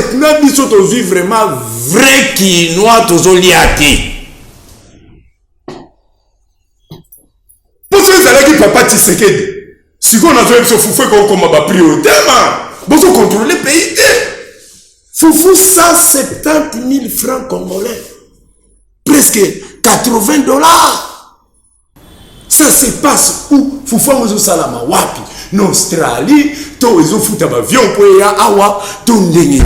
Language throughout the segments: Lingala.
Maintenant biso tozwi vraiment vrai kinois, tozolia te. Mpo soki ezalaki papa Tshisekedi, sikoyo nazoyebi biso fufu ekokoma baprix oyo tema bozocontrôle pays te. Fufu 170 000 francs congolais, presque 80 $. Ça se passe où? Fufu yango ezosalama wapi? Na Australie to ezofuta baavion mpo eya awa to ndenge nini?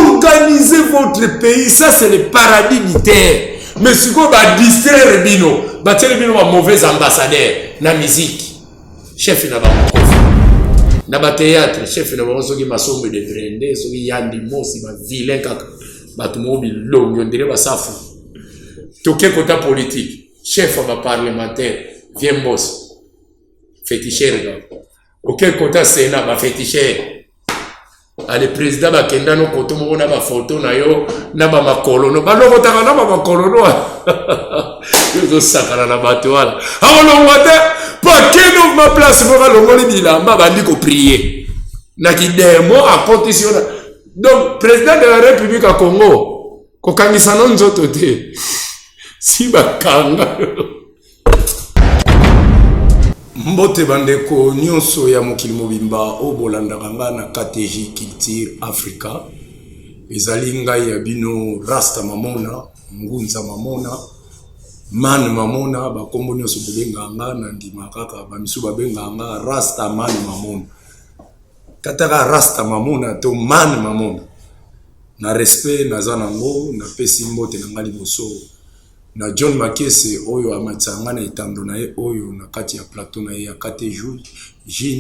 Organisez votre pays, ça c'est le paradis du terre. Mais sikoyo badistraire bino, batieli bino bamauvais ambassadeur na musique, chef na bango Kofi, na bathéâtre chef na bango soki Masombe de Brende, soki Yandi Mosi, bavilain kaka bato moko bilongi ondire basafu. Toke kota politique, chef ya baparlementaire vie Mbosi, féticheur kaka. Oke kota Sénat, baféticheur. Ale président bakenda no koto moko na bafoto na yo na bamakolo no balokotaka na bamakolo no, ozosakana na bato wana, akolongwa te mpo akende ma place moko, alongoli bilamba, bandi koprier na kidemo, akotisi yo. Donc président de la République ya Congo, kokangisa no nzoto te, si bakanga. Mbote bandeko nyonso ya mokili mobimba oyo bolandaka nga na KTG Culture Africa. Ezali ngai ya bino Rasta Mamona, Ngunza Mamona, Man Mamona, bakombo nyonso bobengaka nga na ndima kaka. Bamisu babengaka nga Rasta Man Mamona, kataka Rasta Mamona to Man Mamona. Na respect naza nango, napesi mbote na nga liboso na John Makese oyo amatisa nga na etando na ye oyo na kati ya plateau na ye ya KTG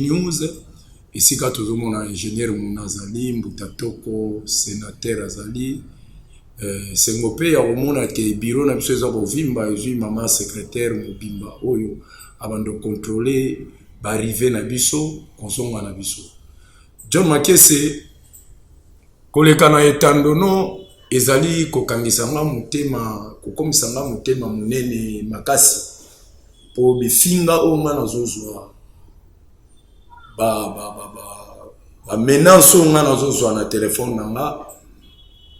News, esika tozomona ingénieur Muna azali, Mbuta Toko sénateur azali. Sengo mpe ya komona ke bureau na biso eza kovimba, ezwi mama secrétaire mobimba oyo abanda kocontrôler baarrivée na biso, kozonga na biso. John Makese, koleka na etando no ezali kokangisa nga motema, kokomisa nga motema monene makasi, mpo bifinga oyo nga nazozwa, bamenaces oyo nga nazozwa na telefone na nga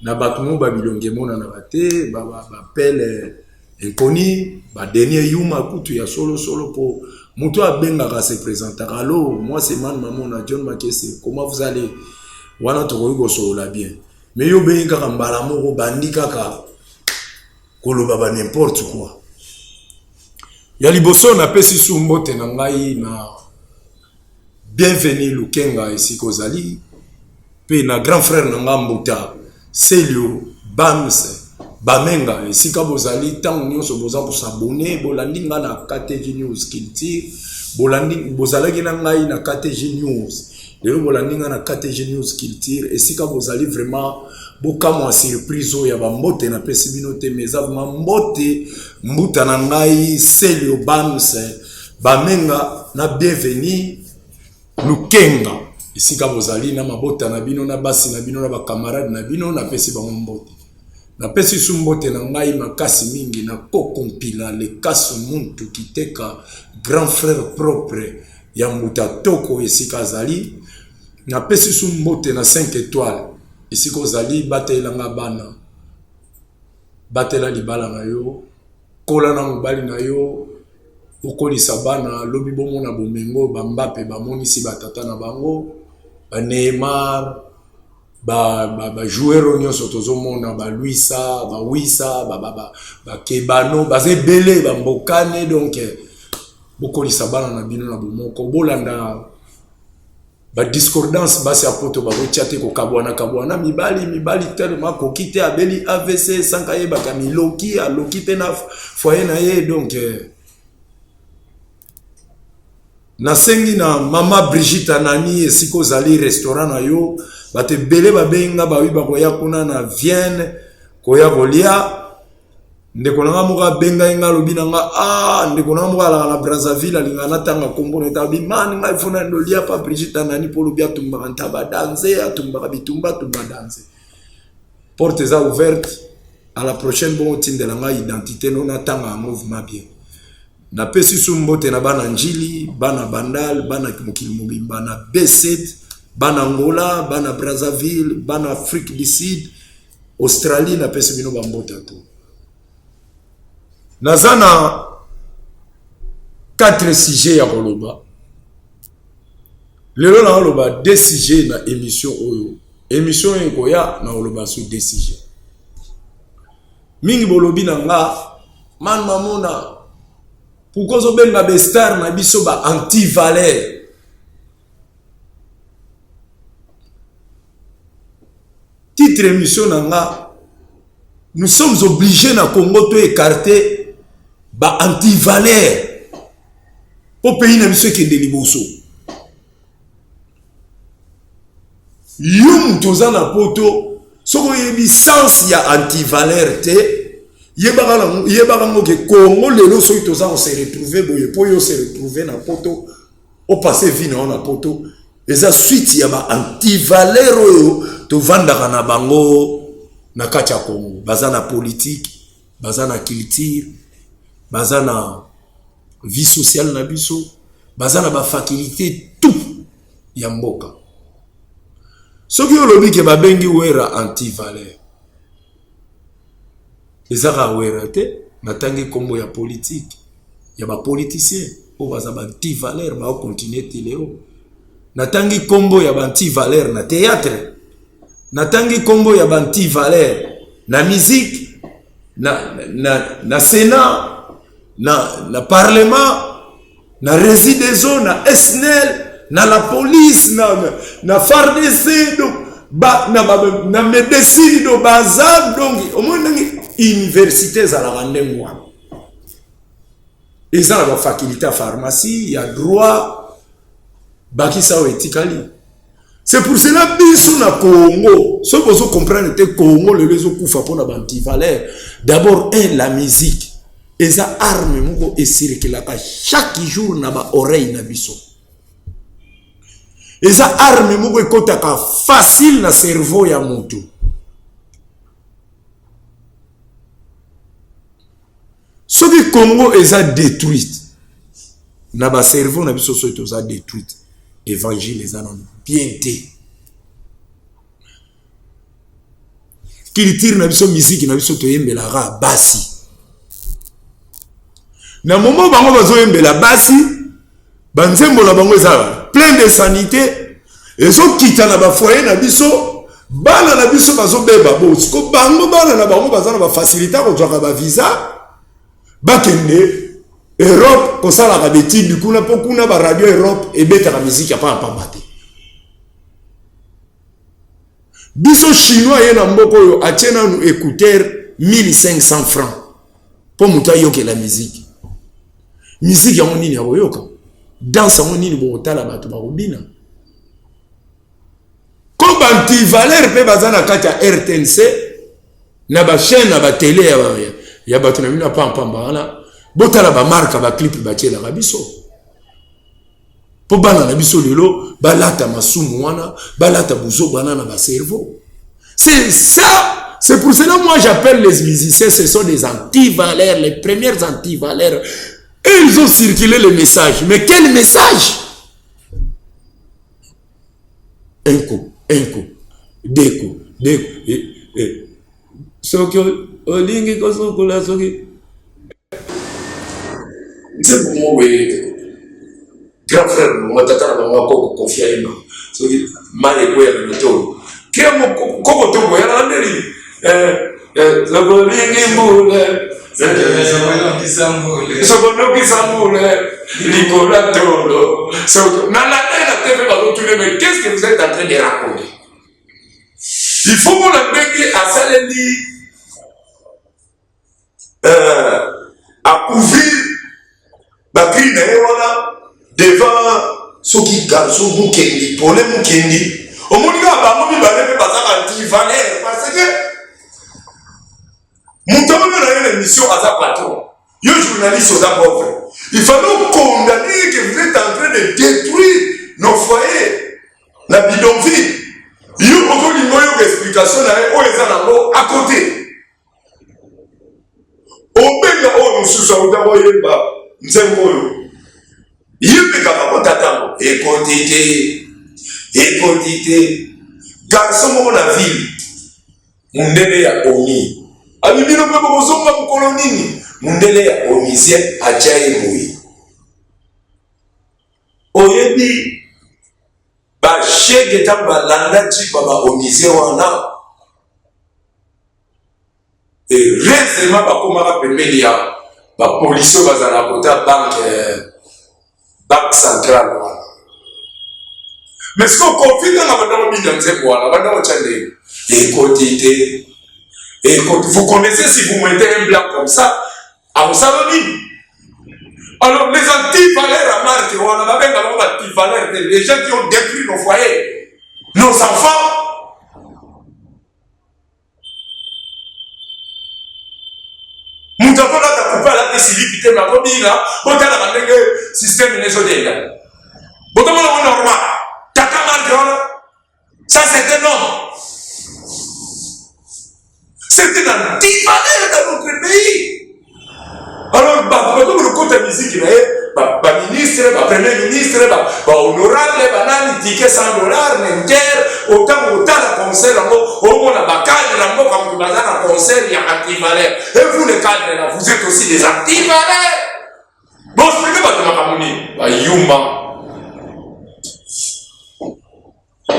na bato mo babilongi emonanaka te, bapele inconnu, badenie yuma kutu ya solosolo, mpo moto abengaka se présentaka: "Allo, moi c'est Man Mamona John Makese, comment vous allez?" Wana tokoki kosolola bien. Mais yo obengi kaka mbala moko, bandi kaka koloba ba n'importe quoi. Ya liboso, napesi su mbote na ngai na Bienvenu Lukenga esika ozali, mpe na grand frère na nga Mbuta Selio Bams Bamenga esika bozali. Ntango nyonso boza kos'abonner, bolandi nga na KTG News Culture, bolandi, bozalaki na ngai na KTG News, lelo bolandi nga na KTG News Culture. Esika bozali vraiment, bokamwa surprise oyo ya bambote napesi bino te, mais eza vraiment mbote mbuta na ngai Selio Bams Bamenga na Bienvenu Lukenga esika bozali na mabota na bino, na basi na bino, na bakamarade na bino, napesi bango mbote. Napesi su mbote na ngai makasi mingi na Koko Mpila Lekaso Muntu Kiteka, grand frère propre ya Mbuta Toko esika azali. Napesi su mbote na 5 étoiles esika ozali. Batelanga bana, batela libala na yo, kola na mobali na yo, okolisa bana, lobi bomona bomengo. Bambape bamonisi batata na bango, baneymar, bajoueur oyo nyonso tozomona, baluisa, bawisa, bakebano, baza ebele, bambokane. Donc bokolisa bana na bino na bomoko, bolanda badiscordance basi ya poto bazotia te, kokabwana kabwana mibali mibali telema akoki te, abeli AVC sanka ayebaka miloki aloki mpe na foyer na ye. Donc nasengi na mama Brigitte Anani esika ozali, restaurant na yo, bato ebele babengi nga, bawi bakoya kuna na Vienne koya kolia. Ndeko na nga moko abengai nga, alobi na nga: "Ah, ndeko na nga moko alaka na Brazzaville, alingaka natanga kombo na ete abi mani ngai fo na ndolia pa Brigitte Anani, mpo olobi atumbaka ntaba danze, atumbaka bitumba, atumba danze." Porte eza ouverte. À la prochaine, bongo otindela ngai identité no, natanga yango vraiment bien. Napesi su mbote na bana Njili, bana Bandal, bana mokili mobimba na B7. Bana Angola, bana Brazzaville, bana Afrique du Sud, Australie, napesi bino bambote to. Naza na 4 sujets ya koloba. Lelo nakoloba 2 sujets na émission oyo. Émission oyo ekoya nakoloba sur 2 sujets. Mingi bolobi na nga man mamona pourquoi ozobenga ba star na biso ba anti valeur? Titre émission na nga, nous sommes obligés na Congo to écarter ba anti-valeur po pays na biso ekende liboso. Yo moto oza na poto, soki oyebi sens ya anti-valeur te, yebaka ngo ke Congo lelo soki toza ko se retrouver boye po yo se retrouver na poto, o passer vie na yo na poto, eza suite ya ba anti-valeur oyo tovandaka na bango na kati ya Congo. Baza na politique, baza na culture, baza na vie sociale na biso, baza na ba faculté tout ya mboka. Soki olobi ke babengi Wera anti-valeur, ezaka Wera te, natangi kombo ya politique ya ba politiciens oyo baza ba anti-valeur, ba continuer ti lelo. Natangi kombo ya ba anti-valeur na théâtre, natangi kombo ya ba anti-valeur na musique, na Sénat, na Parlement, na Régie des eaux, na SNEL, na la police, na FARDC, donc, ba, na, ba, na médecine, donc, baza, donc, au moins, ndenge université ezalaka ndenge wana. Eza na ba faculté ya pharmacie, ya droit, bakisa oyo etikali. C'est pour cela biso na Congo, soki bozo comprendre te Congo lelo ezokufa mpona ba antivaleur. D'abord, un, la musique eza arme moko esirkelaka chaque jour na ba oreille na biso. Eza arme moko ekotaka facile na cerveau ya moto. Soki Congo eza détruite na ba cerveau na biso, soki toza détruite, évangile eza nanu bien te. Culture na biso, musique na biso toyembelaka basi. Na moment bango bazoyembela basi, banzembo na bango eza plein de sanité, ezokita na ba foyer na biso, bana na biso bazobeba. Bo siko bango bana na bango baza na ba facilité kozwaka ba visa, bakende Europe kosalaka betidi kuna, po kuna ba radio Europe ebetaka musique ya pamba pamba te. Biso chinois ye na mboka oyo atie nanu écouteur 1500 francs po moto ayokela musique. Musique yango nini akoyoka? Danse yango nini bokotala bato bakobina? Ko ba antivaleur pe baza na kati ya RTNC na ba chaîne na ba télé ya bato na bino ya pampamba wana, botala ba marque ba clip batielaka biso. Po bana na biso lelo balata masumu wana, balata buzoba wana na ba cerveau. C'est ça, c'est pour cela moi j'appelle les musiciens, ce sont des antivaleurs, les premières antivaleurs. Et ils ont circulé le message. Mais quel message? Un coup, un coup, deux coups, deux coups. Et, soki olingi kosukola soki nzembo moko boye, grand frère na bango, tata na bango akoko kofia ye ma soki mai ekweyaka na tolo kemo koko togo yalaka ndeni soki olingi mbula sokonokisa mbula likolo ya tolo. Nalanda ye na TV, bazotuna: mais qu'est-ce que vous êtes en train de raconter? Il faut mona ndenge asaleli acouvrir bacri na ye wana devant soki garçon Mukendi, Pole Mukendi. Omoni kaka bango mibale mpe bazaka antivaleur, parce que moto amemi na ye na émission aza patron, yo journaliste oza pauvre. Il fallait condamner que vous êtes en train de détruire nos foyers na bidonville. Yo ozolinga oyoka explication na ye oyo eza nango à côté, obenga oyo mosusu auta koyemba nzembo oyo, ye mpe kaka kotatango ekoti te. Ekoti te. Garçon moko na ville, mundele ya ONI. Abi bino mpe bokozonga mokolo nini? Mundele ya onisien atya ye boye. Oyebi bashege ntango balanda jipa ba onisien wana, heureusement bakomaka pembeni ya bapolisi oyo bazalaka kota banke eh, banque centrale wana. Mais sikoyo Kofi ntango abanda kobina nzembo wana, abanda kotya ndenge ekoti te, ekoti. Vous connaissez, si vous mettez un blanc comme ça, akosala nini? Alors les antivaleurs à marque wana, babenga bango baantivaleurs te, les gens qui ont détruit nos foyers, nos enfants. Moto akolata kupe, alati silipi te, nakobina. Botalaka ndenge systeme ne ezodenda, botomona ngo normal. Tata marke wana, ça c'est un homme, c'est un antivaleur dans notre pays. Alors bato bakomi lokota miziki na ye, baministre, bapremier ministre, bahonorable, banani, ticket 100 $, ninter otango kotala concert yango, omona bacadre na mboka, moto baza na concert ya antivaleur. Et vous les cadres là, vous êtes aussi des antivaleurs. Boexpliquer bato makambo nini? Bayuma,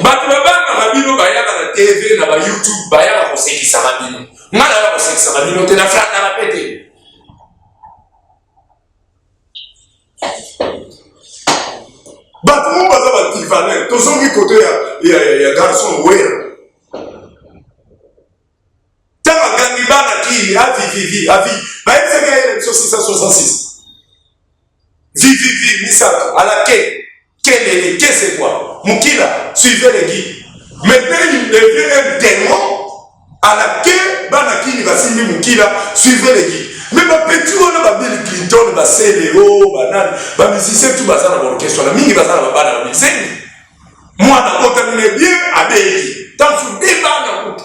bato babangaka bino, bayaka na TV, na baYouTube, bayaka kosekisaka bino. Ngai nayaka kosekisaka bino te, na flataka mpe te. Bato moko baza baantivaleur. Tozongi koto ya garçon Wera. Ntango agangi bana kini avivivi avi, bayebisaki ayele biso 666 vivivi misato alake kelele ke c'est quoi mokila, suivez le guide. Maintenant il devient un démon à la ke bana kini basimbi mokila, suivez le guide. Mais bapeti wana, baBill Clinton, baseleo, banani, bamusicien tu baza na baorchestre wana, mingi baza na babana babizengi. Mwana abotami ne bien, abeli ntanso de bana kutu.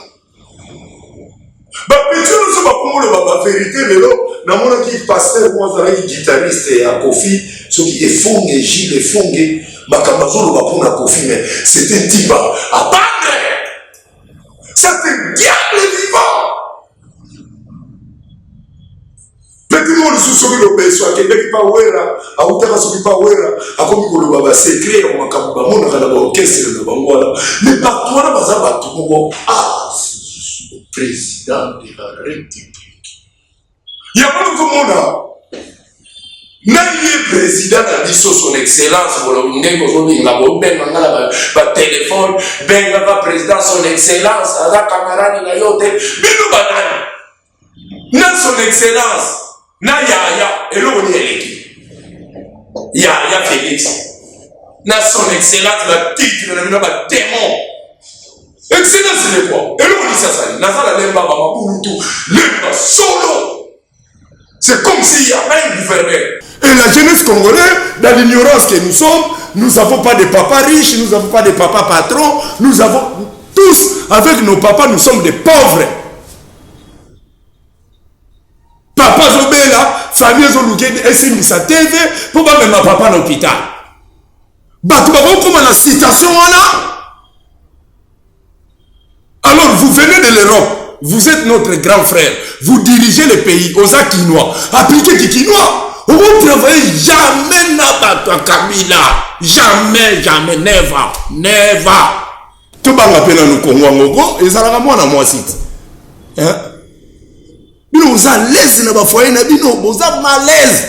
Bapeti nyonso bakomoloba baverité. Lelo namonaki pasteur moko azalaki guitariste ya Kofi, soki Efonge, Gile Efonge, makambo azoloba mpona Kofi, mais c'était type à pendre, ça c'est diable vivant. Petit moko lisusu, soki lobeso akendeki pa Wera, autaka soki pa Wera, akomi koloba basecret ya makambo bamonaka na baorchestre na bango wana. Mais bato wana baza bato moko, ah, président de la République yango nokomona na ye président na biso, son excellence. Bolobi ndenge ozolinga bobenga nga na batelefone, bengaka président son excellence, aza camarade na yo te. Bino banani na son excellence na yaya? Eloko nini eleki yaya Félix na son excellence? Batitre na bino badémon. Excellence de quoi? Eloko nini sasali? Naza na Lemba, bamabulutu Lemba solo. C'est comme s'il y avait un gouverneur. Et la jeunesse congolaise, dans l'ignorance que nous sommes, nous n'avons pas de papa riches, nous n'avons pas de papa patron, nous avons tous, avec nos papas, nous sommes des pauvres. Papa azobela, famille ezoluka esimbisa TV mpo bamema papa na hôpital. Bato bakokóma na citation wana. Alors vous venez de l'Europe, vous êtes notre grand frère, vous dirigez le pays, oza kinois, appliquez kikinois. Okotravaille jamais na bato ya Kabila, jamais, jamais, never, never. Tobanga mpe nanu Kongo yango ko ezalaka mwana mwasi ti, hein? Bino boza l'aise na bafoyer na bino, boza malaise,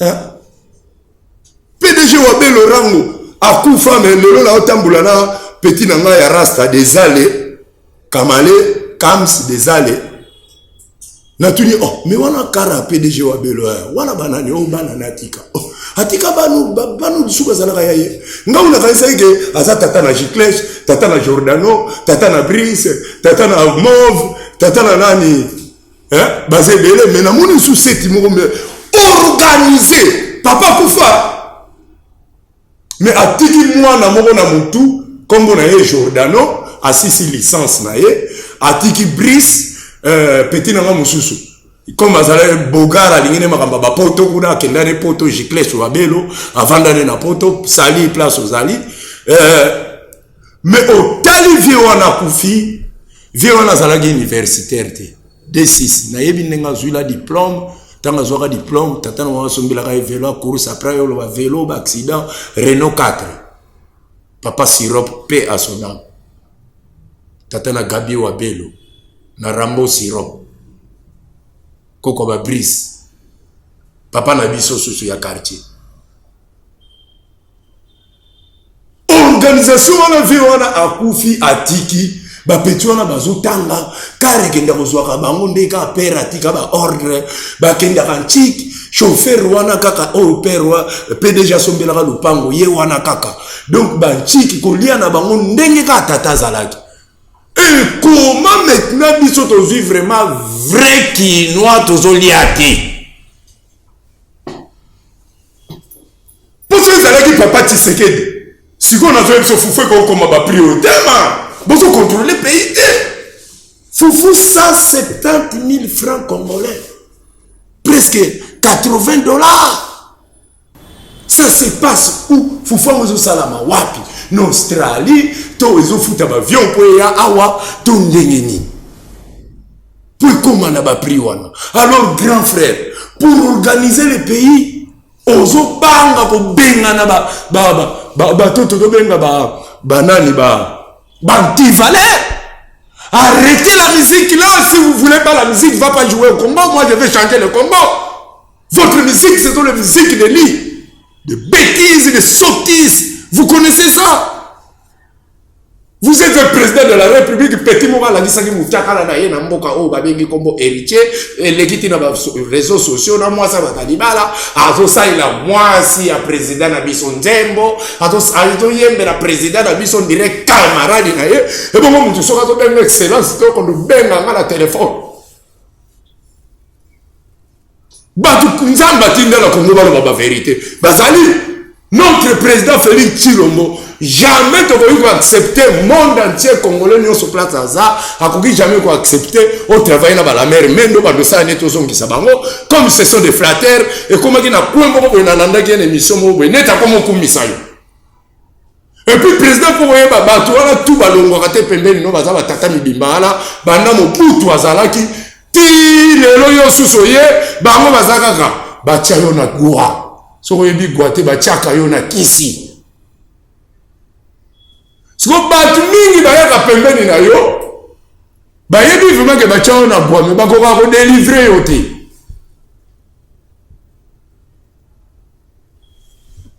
hein? PDG wa Belorango akufa, mais lelo na otambola na petit na ngai ya rasta Desale Kamale Kams Desale. Natuni: "Oh, mais wana kara PDG wa Belo wana banani?" "Oh, bana na atika." Oh, atika banu, banu lisusu bazalaka ya ye. Ngai nakanisaki ke aza tata na Gicles, tata na Jordano, tata na Brice, tata na Move, tata na nani, eh? Baza ebele. Mais namoni lisusu seti moko mais organisé. Papa kufa, mais atiki mwana moko na motu, nkombo na ye Jordano, asisi licence na ye. Atiki Brice, petit nanga mosusu, comme azalaki bogar, alingi ne makambo ya bapoto kuna, akenda ne poto. Gicles Wabelo avanda ne na poto, sali place ozali. Mais otali vie wana akufi, vie wana azalaki universitaire te. D6 nayebi ndenge azwi la diplôme ntango azwaka diplôme tata na mama asombelaka ye velo ya course après aye oloba velo ba accident Renault 4 papa sirop pe à son âme tata na Gabi Wabelo na Rambo sirop koko ba Brice papa na biso susu ya quartier organisation wana vie wana akufi atiki bapeti wana bazotanga kare ekenda kozwaka bango nde kaka pere atika baordre bakendaka ntiki chauffeur wana kaka oyo pere wa pdg asombelaka lopango ye wana kaka donc bantiki kolia na bango ndenge kaka tata azalaki et comment maintenant biso tozwi vraiment vrai kinois tozolia te mpo soki ezalaki papa Tshisekedi sikoyo nazoyebi biso fufu ekokoma ba prix oyo te ma bozo contrôler pays te fufu 170 000 francs congolais presque 80 dollars ça se passe où fufu yango ezosalama wapi na australie to ezofuta bavion mpo eya awa to ndenge nini mpo ekóma na baprix wana alors grand frère pour organiser le pays ozobanga kobengana bato tozobenga banani bantivaleur arrêtez la musique là si vous voulez pas la musique va pas jouer au Congo moi je vais changer le Congo votre musique c'est les musiques de lit de bêtises de sottises vous connaissez ça Vous êtes le président de la République, petit moko alakisaki mutakala na ye na mboka oyo babengi kombo héritier, eleki ti na ba réseaux sociaux na mwasi abata libala, azosalela mwasi ya président na biso nzembo, azoyembela président na biso ndire camarade na ye, ebongo mutu soki azobenga excellence to kobenga nga na telefone. Bato Nzambe atinda na Congo baloba ba verite bazali. Notre président Félix Tshilombo jamais tokoki ko accepter monde entier congolais nyonso place aza akoki jamais ko accepter au travailler na balamer mendo bando sala neti ozongisa bango comme ce sont des flatteurs ekomaki na coin moko boye nalandaki ye na émission moko boye neti akoma okumisa yo Et puis président mpo koyeba bato wana tu balongwaka te pembeni no baza batata mibimba wana banda mobutu azalaki ti lelo yo susu oye bango baza kaka batya yo na gwa soki oyebi gwa te batyaka yo na kisi siko bato mingi bayaka pembeni na yo bayebi vraiment ke batya yo na gwa me bakokaka kodelivre yo te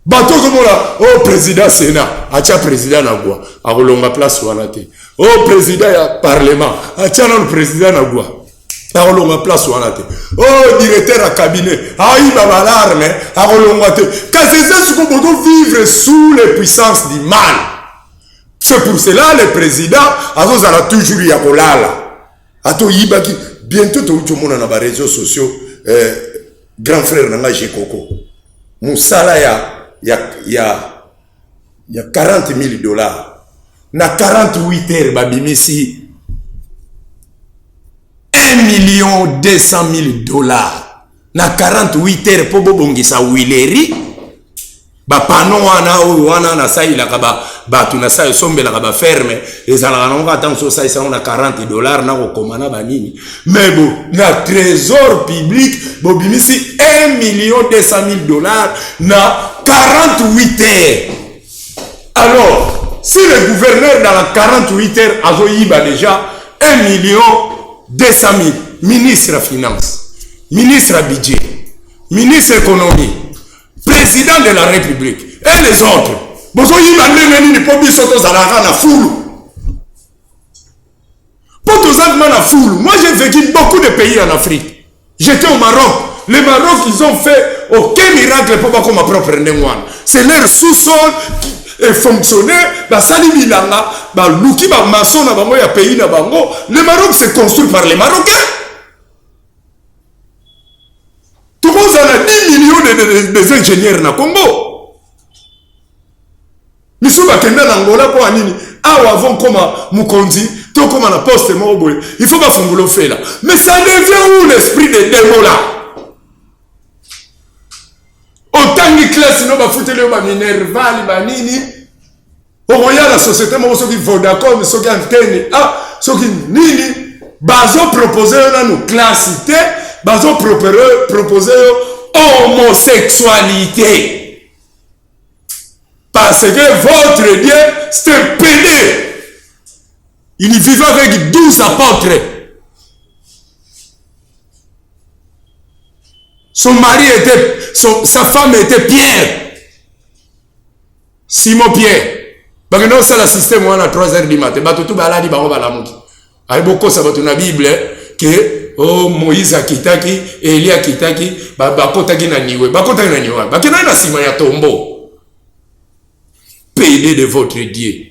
bato ozomona o oh, président sénat atya président na gwa akolonga place wana te o oh, président ya parlement atya nano président na gwa akolonga place wana te o oh, directeur ya cabinet ayiba balarme akolongwa te kasi eza siko bozo vivre sous les puissances du mal c'est pour cela le président azozala toujours ya kolala ata oyibaki bientôt touti omona na bareseau sociaux eh, grand frère na ngai jekoko mosala ya, ya, ya, ya 40 000 dollars na 48 heures babimisi 1 million 200 000 dollars na 48 heures mpo bobongisa wileri bapano wana oyo wana nasalelaka bato nasala esombelaka baferme ezalaka nango kaka ntango mosusu osalisa yango na 40 dollar na kokoma na banini mais bo na trésor public bobimisi 1 million 200 000 dollars na 48 heures alors si le gouverneur dans la 48 heures azoyiba déjà 1 million 200 000 ministre ya finance ministre ya budget ministre économie président de la république et les autres bozoyiba ndenge nini mpo biso tozalaka na fulu mpo toza vraiment na fulu moi j'ai vécu beaucoup de pays en afrique j'étais au maroc le maroc ils ont fait aucun miracle mpo bakoma propre ndenge wana c'est leur sous-sol efonctionne basali bilanga baluki bamason na bango ya pays na bango le maroc se construit par les marocains tokozala 10 millions de, de, de, des ingénieurs na congo misusu bakenda na angola mpo ya nini awa avant koma mokonzi to koma na poste moko boye il faut bafungola ofela mais ça devient où l'esprit de demola otangi classe no bafuteli yo baminervali banini. Okoya na société moko soki Vodacom, soki antenne A, soki nini, bazopropose yo nanu classe te, bazopropose yo homosexualité. Parce que votre Dieu, c'est un pédé. Il vivait avec 12 apôtres. Son mari était, son, sa femme était Pierre. Simon Pierre. Bakenda kosala système wana 3 heures du matin. Bato tout balali bango balamuki. Ayi bokosa bato na Bible que oh Moïse akitaki, Elie akitaki, bakotaki na niwe. Bakotaki na niwe. Bakendaki na sima ya tombeau. PD de votre Dieu.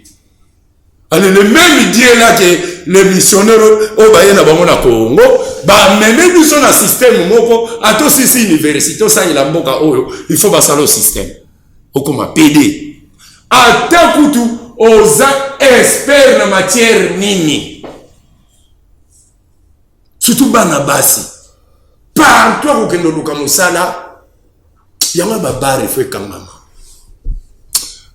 Alors le même Dieu là que les missionnaires oyo baye na bango na Congo bamemi biso na système moko ata osisi université osalela mboka oyo il faut basala o système okoma PD ata kutu oza expert na matière nini surtout bana basi partout akokende oluka mosala yango babare ifo ekangama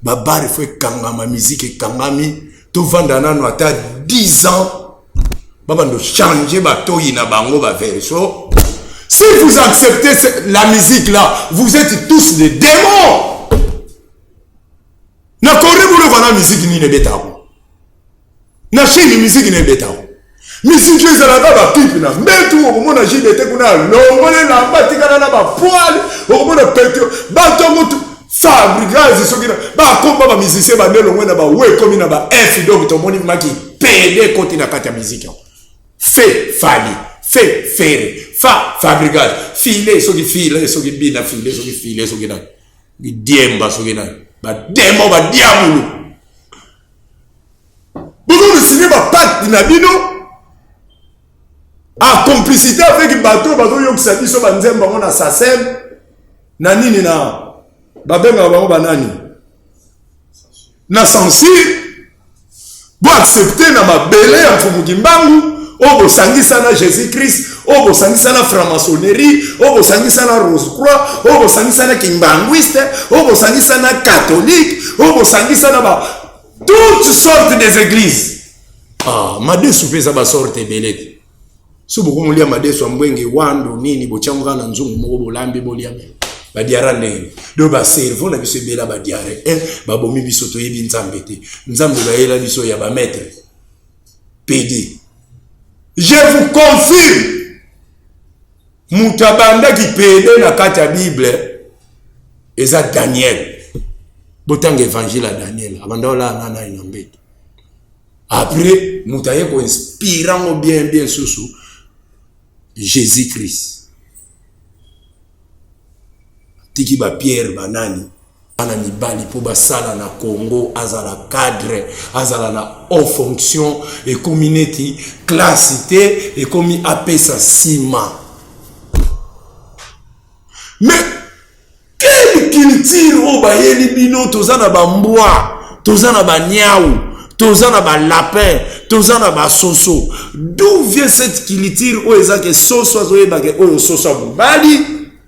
babare ifo ekangama miziki ekangami tovanda nano ata 10 ans babando change batoyi na bango baverso. Si vous acceptez la musique là, vous êtes tous des démons. Na Corée boloko na musique nini ebetako na Chine, musique nini ebetako? Musique ezalaka bapipe na mbetu. Okomona JBT kuna alongoli elamba, atikala na bapoils. Okomona petro bato yango Fabregas soki bakomba bamusicien bande elongwe na bawe ekomi na ba F. Donc tomoni maki pede ekoti na kati ya musique yango. Fe Fally, fe Ferre, fa Fabregas, file soki file soki bina file soki file soki nani diemba soki nani bademo badiabulu bozokosigner bapacte na bino en complicité avec bato bazoyokisa biso banzembo yango na SACEM na nini na babengaka bango banani na censure. Boaccepte na mabele ya Mfumu Kimbangu oyo bosangisa na Jésus Christ, oyo bosangisa na franc-maçonnerie, oyo bosangisa na rose croix, oyo bosangisa na kimbanguiste, oyo bosangisa na catholique, oyo bosangisa na ba toutes sortes des églises. Ah, madesu mpe eza basorte ebele te. So bokomolia madesu ya mbwenge wando nini, botyango kaka na nzungu moko, bolambi, bolia badiara ndenge. Donc bacerveau na biso ebela badiare e babomi biso. Toyebi Nzambe te. Nzambe bayela biso ya bamaître PD. Je vous confirme, moto abandaki PD na kati ya Bible eza Daniel. Botanga évangile ya Daniel, abanda olala na nani na mbeto. Après moto aye koinspire yango bien bien susu, Jésus Christ atiki bapierre banani bana mibali mpo basala na Congo, azala cadre, azala na haut fonction. Ekomi neti classe te, ekomi apesa nsima. Mais quelle culture oyo bayeli bino? Toza na bambwa, toza na baniau, toza na balapin, toza na basoso. D'où vient cette culture oyo eza ke soso azoyebake oyo soso ya mobali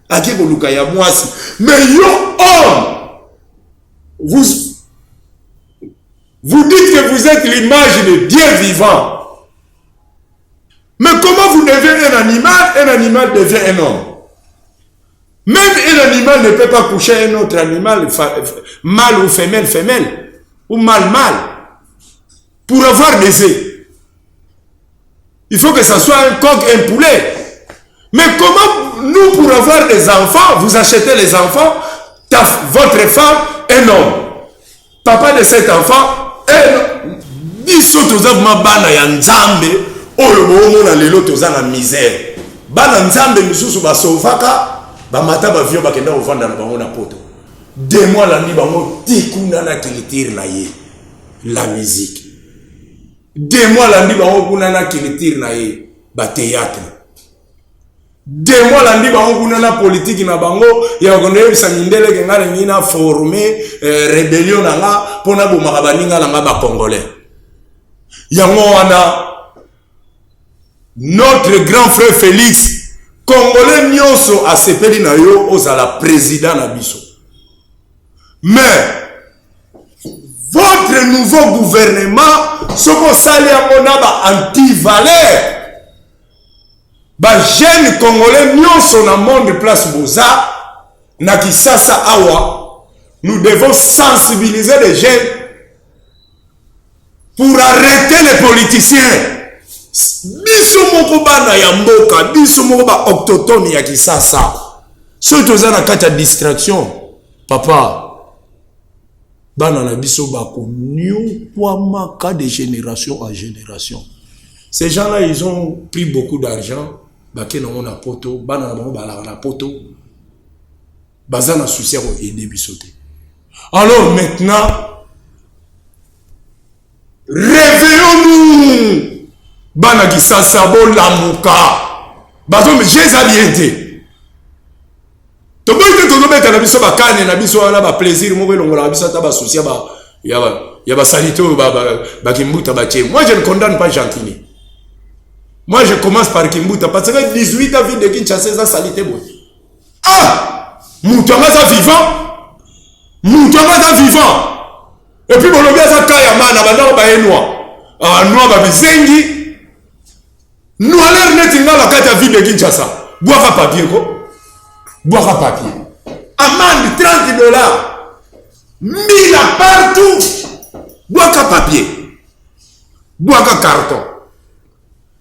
ake koluka ya mwasi? Mais yo homme, vous vous dites que vous êtes l'image de Dieu vivant, mais comment vous devenez un animal? Un animal devient un homme? Même un animal ne peut pas coucher un autre animal, mâle ou femelle, femelle, ou mâle, mâle, pour avoir des œufs. Il faut que ça soit un coq, un poulet. Mais comment nous, pour avoir des enfants, vous achetez les enfants, votre femme, un homme. Papa de cet enfant, un homme. Biso toza vraiment bana ya Nzambe oyo boomona lelo toza na misère. Bana Nzambe misusu basovaka, bamata baavion, bakenda kovanda na bango na Poto. Demo alandi bango ti kuna na culture na ye, la musique. Demo alandi bango kuna na culture na ye, bathéâtre. Demo alandi bango kuna na politiki na bango ya koyebisa mindele ke ngai nalingi na forme rébellion na nga mpo nabomaka baninga na nga bacongolais. Yango wana notre grand frère Félix, congolais nyonso asepeli na yo ozala président na biso, mais Votre nouveau gouvernement soki osali yango na ba anti-valeur, ba jeunes congolais nyonso na monde place boza na Kisasa awa, nous devons sensibiliser les jeunes pour arrêter les politiciens. Biso moko bana ya mboka, biso moko ba autochtone ya Kisasa, soki toza na kati ya distraction, papa, bana na biso bakoniokwamaka de génération en génération. Ces gens-là, ils ont pris beaucoup d'argent, bake nango na poto, bana na bango balaka na poto, baza na souci ya koaider biso te. Alors maintenant, réveillons-nous, bana Kisasa, bolamuka, bazo eza bien te. Toboyi te, tozobeta na biso bakane na biso wana, baplaisir moko elongolaka biso ata basouci ya basaleté oyo bakimbuta batie. Moi, je ne condamne pas Gentini. Moi, je commence par Kimbuta, parce que 18 ans, ville de Kinshasa eza saleté boye. Ah, moto yango aza vivant, moto yango aza vivant. Et puis bolobi aza kaya mana bandako bayenwa ah, noa babizengi noileur neti nga na kati ya ville de Kinshasa. Bwaka papier ko, bwaka papier, amende 30 $, mbila partout. Bwaka papier, bwaka carton.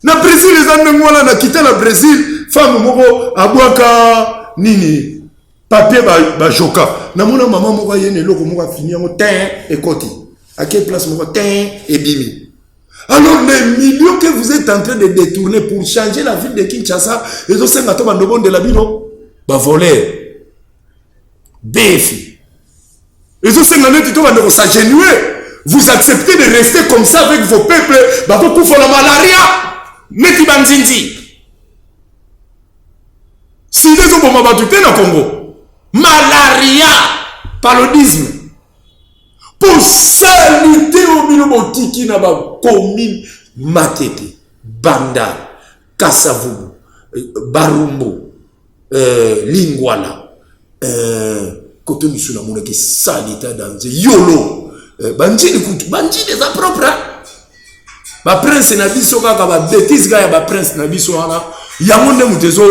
Na Brésil eza ndenge wana. Nakita na Brésil, femme moko abwaka nini, papier bajoka. Namona mama moko aye na eloko moko, afini yango te, ekoti, ake place moko te, ebimi. Alors les millions que vous êtes en train de détourner pour changer la ville de Kinshasa, ezosenga to bando bondela bino bavoleur befi, ezosenga neti to bando kos'agenouiller. Vous acceptez de rester comme ça avec vos peuples bakokufa na malaria neti banzinzi. Sida ezoboma bato te na Congo, malaria, paludisme, mpo saleté oyo bino botiki na bacommune Matete, Bandal, Kasavubu, Barumbu, Lingwala, kote misu namonaki saleté danger, Yolo, banjili kutu, banjili eza propre. Baprince na biso kaka babêtises kaka ya baprince na biso wana, yango nde moto ezo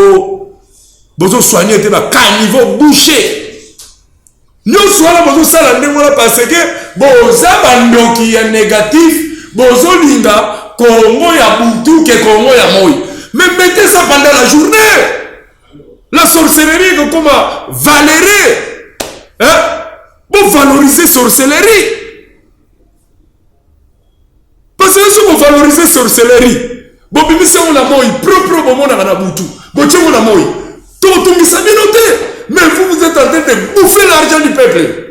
bozosoigne te, bacaniveau bouché nyonso wana bozosala ndenge wana, parce que boza bandoki ya négatif. Bozolinga Kongo ya butu ke Kongo ya moi, mais mettez ça pendant la journée, la sorcellerie ekokoma valere, hein? Bovaloriser sorcellerie, parce que soki bovaloriser sorcellerie, bobimisi yango na moi propre, bomonaka na butu, botie yango na moi, tokotungisa bino te. Mais vous, vous êtes en train de bouffer l'argent du peuple.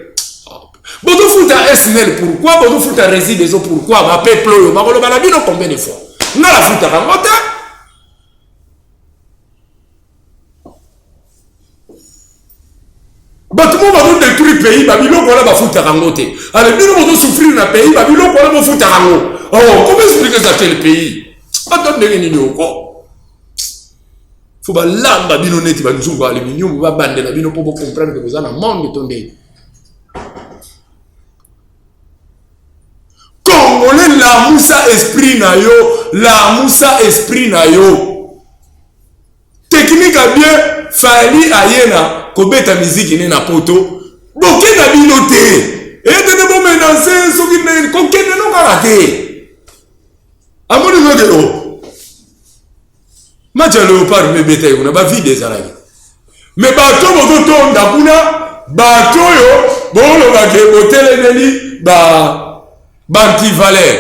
Bozofuta SNEL pourquoi? Bozofuta Regideso pourquoi? Bapeuple oyo bakoloba na bino combien de fois? Nga nafutaka yango te. Bato mo bazodétruire pays, babiloko wana bafutaka yango te. Ale bino bozosouffrir na pays, babiloko wana bofutaka yango. Oh, comment expliquer ça? Quel pays? Ata ndenge nini oko fo balamba bino neti banzungu aluminium, babandela bino mpo bocomprendre ke boza na monde to ndenge. Congolais, lamusa esprit na yo, lamusa esprit na yo. Technique ya bien, Fally aye na kobeta miziki ne na poto, boke na bino te, etete bomenase soki ndenge kokende no kaka te. Amoni koke o match ya Léopard mebeta ye kuna, bavide ezalaki. Me bato bozotonda kuna, bato oyo bolobake botelemeli ba bantivaleur,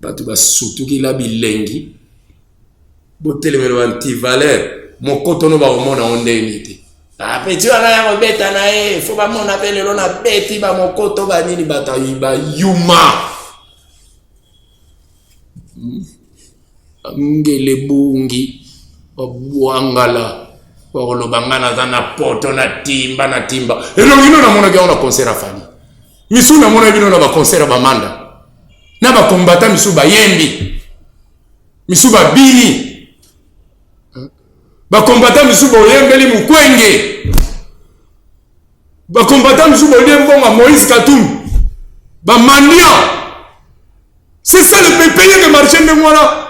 Bato basutukila bilengi, botelemeli bantivaleur, mokotono bakomona ngo ndenge te. Apeti wana ya kobeta na ye, fo bamona mpe lelo na beti bamokoto banini, bato bayuma ngele bungi babwangala, bakoloba nga naza na poto, na timba na timba elongi no. Namonaki yango na concert ya Fally, misu namonaki bino na baconcert ya bamanda na bakombata, misu bayembi, misu babini, bakombata misu boyembeli Mukwenge, bakombata misu bolie mbongo Moïse Katumbi. Ba mendiants. C'est ça le pays de marché ndenge wana.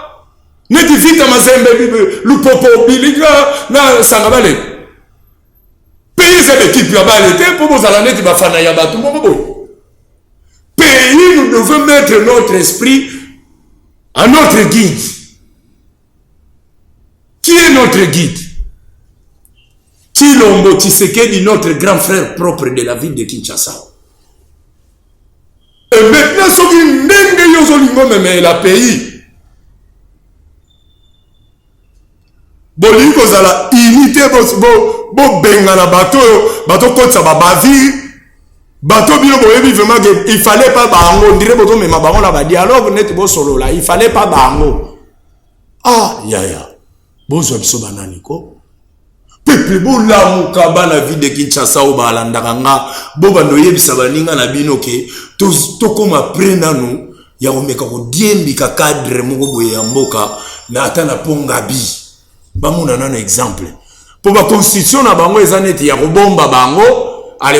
Neti Vita Mazembe, Lupopo, Bilika na Sanga Bale. Pays eza équipe ya bale te mpo bozala neti bafana ya bato moko boye. Pays, nous devons mettre notre esprit à notre guide. Qui est notre guide? Tshilombo Tshisekedi, notre grand frère propre de la ville de Kinshasa. Et maintenant, soki ndenge yo ozolinga omemela pays, bolingi kozala unité, bobengana bato oyo bazokotisa babavire, bato bino boyebi vraiment que il fallait pas bango, ndire bozomema bango na badialogue neti bosolola, il fallait pas bango. Ah yaya, bozwa biso banani ko? Peuple, bolamuka. Bana ville de Kinshasa oyo balandaka nga, bobanda oyebisa baninga na bino ke tokóma prêt nanu ya komeka kodiembika cadre moko boye ya mboka na ata na pongabi. Bamona nano exemple, mpo baconstitution na bango eza neti ya kobomba bango.